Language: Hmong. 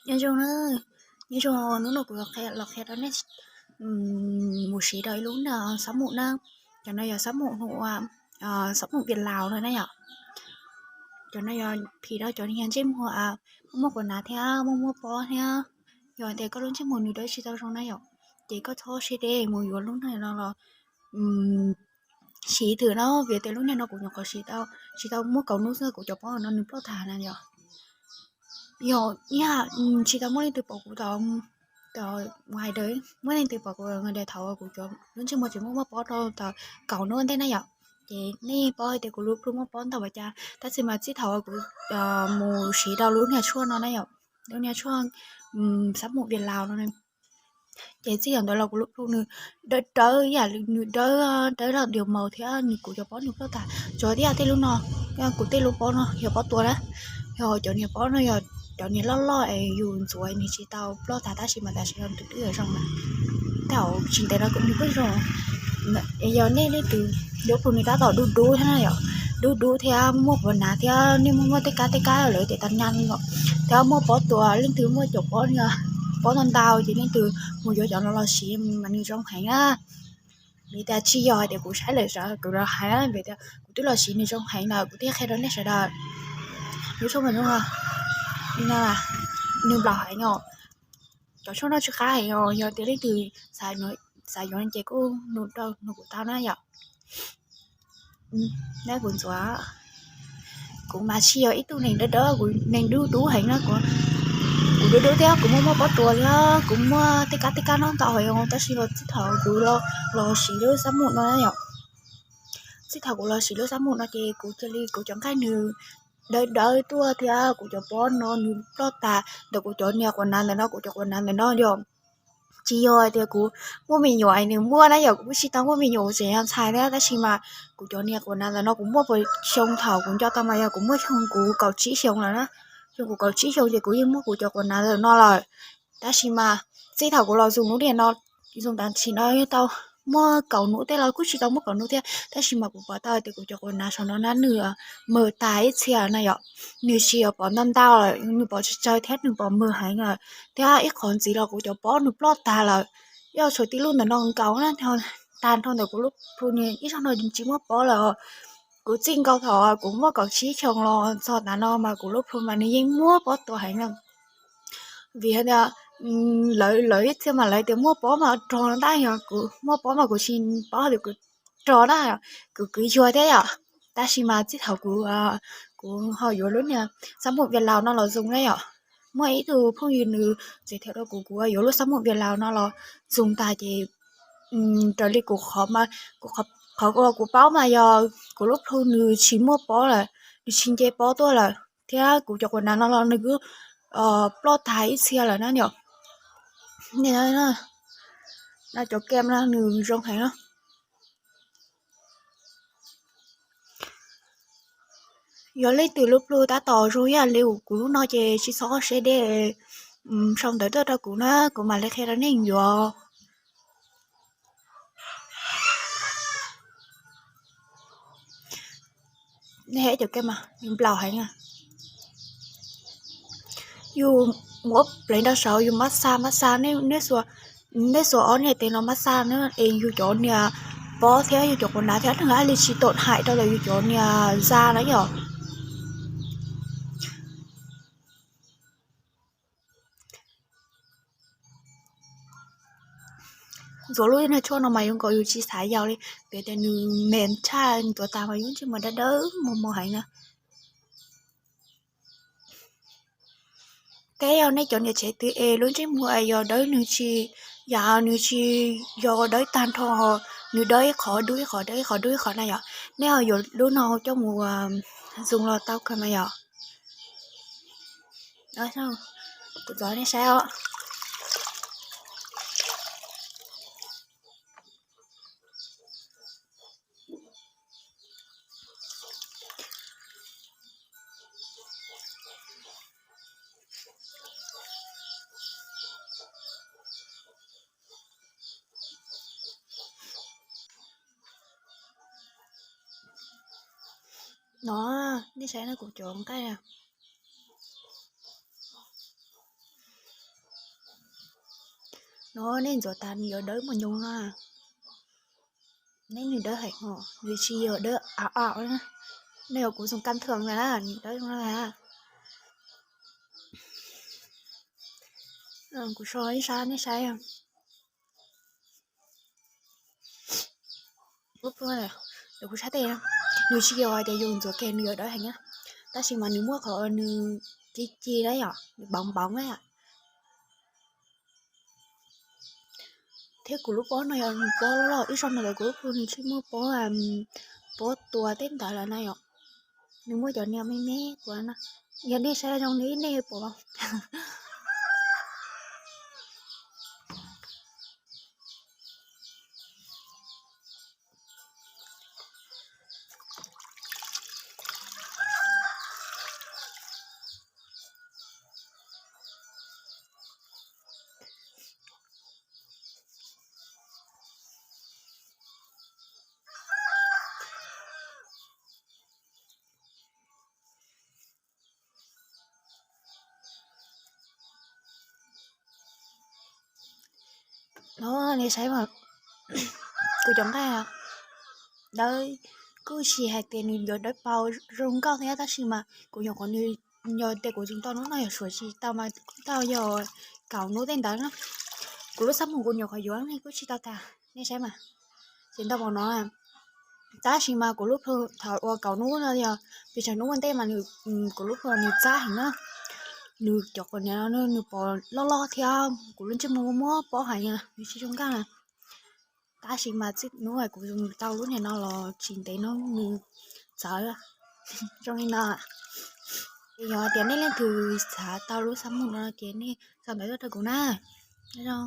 Nyob zoo na, nyob zoo, hnub no kuv los qhia rau nej mus siv rau ib lub niag xab mum na. Cov no yog xab mum, xab mum Vias Laus no na yom. Cov no yog phim rau cov niag ntsej muag muaj quas nav thiab muaj muaj pob thiab. Yog tias koj lub ntsej muag nws dawb tsis tau zoo na yom, ces koj txhob siv deb mus yuav lub niag no los siv thwm na, vim tias lub niag no kuv nyuam qhuav siv tau, tsis tau muaj kaum hnub xwb kuv cov pob no nws ploj tag na yom. Yog ib yam tsis tau muaj leej twg pom kuv tau, tau hais tias muaj leej twg pom kuv hais tias thaum kuv cov lub ntsej muag tseem muaj muaj pob rau tau kaum hnub ntej na yom, ces nej yeej paub hais tias kuv lub plhu muaj pob ntau npaum cas, tab sis mas txij thaum kuv mus siv rau lub niag tshuaj no na yom, lub niag tshuaj xab mum Vias Laus no, ces txij thaum ntawd los kuv lub plhu nws dawb dawb ib yam li nws dawb, dawb los diaus maus thiab nws kuv cov pob nws ploj tag. Tsuas ib yam tej lub no, kuv tej lub pob no yog pob tuas na, yog cov niag pob no yog cov niag loj loj es yus ntxuav nws tsis tau ploj tag, tab sis mas tam sim no nws twb yuav zoo na. Thaum tsis ntev no kuv nws kuj zoo. Yog nej leej twg lub plhu nws tab tom dub dub thiab na yom, dub dub thiab muaj quas nav thiab nej muaj muaj tej kab tej kab lawv tias tas nyas li no, thiab muaj pob tuas, leej twg muaj cov pob, pob ntau ntau ces leej twg mus yuav cov no los siv mas nws zoo heev na. Vim tias tsis yog hais tias kuv saib lawm sawv kuv los hais na, vim tias kuv twb los siv nws zoo heev lawm kuv thiaj qhia rau nej sawv daws. Lub tshuaj mas zoo, nws nplaum heev os. Cov tshuaj no tsis qab heev os, yog tias leej twg xav yuav ces kuj nug rau nug kuv tau na yom. Neb kuv ntxuav, kuv mas tsis yog ib tug neeg dawb dawb, kuv neeg dub dub heev na, kuv dub dub thiab kuv muaj muaj pob tuas thiab kuv muaj tej kab tej kab no ntau heev os, tab sis los txij thaum kuv los siv lub xab mum no yom, txij thaum kuv los siv lub xab mum no ces kuv cia li kuv cov nqaij nws dawb dawb tuaj thiab kuv cov pob no nws ploj tas ntawm kuv cov niag quas nav ntawm no, kuv cov quas nav ntawm no yom. Tsis yog hais tias kuv muaj me nyuam es nws muaj na yom, kuv kuj tsis tau muaj me nyuam, kuv tseem yog ntxhais thiab, tab sis mas kuv cov niag quas nav ntawm no kuv muaj puas xyoo, thaum kuv nco tau mas yog kuv muaj xyoo kuv kaum tsib xyoo lawm na. Xyoo kuv kaum tsib xyoo ces kuv yeej muaj kuv cov quas nav ntawm no lawm. Tab sis mas txij thaum kuv los zoo lub niag no, zoo tam sim no yeej tau muaj kaum hnub tej los kuj tsis tau muaj kaum hnub thiab, tab sis mas kuv pom tau tias kuv cov quas nav saum no na nws mag tas ib txhia na yom. Nws tsis yog pom ntau ntau lawm, nws pom tsawg tsawg thiab nws pom mag heev lawm, thiab ib qhov ntxiv los kuv cov pob nws ploj tag lawm. Yog tshuav tib lub ntawm no nkaus na, tag nrho ntawm kuv lub plhu nws ib zaug no tsis muaj pob lawm. Kuv txij nkaus thaum kuv muaj kaum tsib xyoo los txog tav no mas kuv lub plhu mas nws yeej muaj pob tuas heev na. Vim hais tias lawv, lawv ib txhia mas lawv tias muaj pob mas rog ntag, yog kuv muaj pob mas kuv tsis paub tias kuv rog na, kuv kwv yuag thiab yom. Tab sis mas txij thaum kuv, kuv ho yuav lub niag xab mum Vias Laus no los zoo na yom. Muaj ib tug phooj ywg nws tseem tham rau kuv, kuv yuav lub xab mum Vias Laus no los zoo tag ces raws li kuv qhov, qhov kuv paub mas yog kuv lub plhu nws tsis muaj pob lawm, nws tsis nce pob tuaj lawm, thiab kuv cov quas nav no los nws kuj ploj tag ib txhia lawm na yom. No cov kem no nws zoo heev na. Yog leej twg lub plhu tab tom zoo ib yam li kuv lub no ces tsis txhob siv deb, sau ntawv tuaj rau kuv na, kuv mam li qhia rau nej yuav. Nej cov kem mas nplaum heev na. Yus muab pleev rau saud yus mab xa mab xa, nej xuas ob niag tes no mab xa na es yus cov niag pob thiab yus cov quas nav thiab neeg a li tsis tau hais rau ntawm yus cov niag za na yom. Ntxuav lub niag tshuaj no mas yuav nkaus yus tsis xav yau li, vim tias nws me tshaj, ntxuav tas mas yus ntsej muag dawb dawb mos mos heev na. Thiab yog nej cov niam tsev twg es lub ntsej muag yog dawb, nws tsis, yam nws tsis yog dawb tag nrho, nws dawb ib qho dub ib qho, dawb ib qho dub ib qho na yom, nej ho yuav lub no coj mus zoom los tau kawg mas yom. Kuv txov nej saib os. No, nej saib no kuv cov nqaij na. No nej ntxuav tas nws yuav dawb mos nyoos no. Neb, nws dawb heev os, nws tsis yog dawb av av na. Nej, yog kuv zoo kab thwm ntag na, nws dawb zoo na. Kuv so ib sab nej saib. Lub plhu, kuv sab tes, nws tsis yog hais tias yus ntxuav kiag nws yuav dawb heev na, tab sis mas nws muaj qhov nws ci ci na yom, nws npoov npoov na yom. Thiab kuv lub pob no yog nws pob loj loj, ib zaug no lawm kuv lub plhu nws tsis muaj pob, pob tua tej ntawd lawm na yom. Nws muaj cov niag me me tuaj na. Yog nej saib zoo li nej pom. No nej saib mas, kuv cov nqaij dawb, kuj tsis hais tias nws yuav dawb paug zoo nkauj thiab, tab sis mas kuv nyuam qhuav, nws, yog tias kuv tseem tau hnub no yog suav tsis tau mas kuj tau yog kaum hnub tej ntawd na. Kuv lub xab mus kuv nyuam qhuav yuav ne kuj tsis tau tas, nej saib mas, tseem ntau npaum no. Tab sis mas kuv lub plhu thaum uas kaum hnub no yog pes tsawg hnub ua ntej mas nws, kuv lub plhu nws txab heev na. Nws cov quav niam no nws pom loj loj thiab kuv lub ntsej muag muab pob hais nws tsis zoo nkauj na. Tab sis mas txij hnub kuv tau lub niag no los tsis ntev no nws txawv zoo li no. Ces yog tias nej leej twg xav tau lub xab mus no ces nej sau ntawv tuaj rau kuv na. Nyob zoo.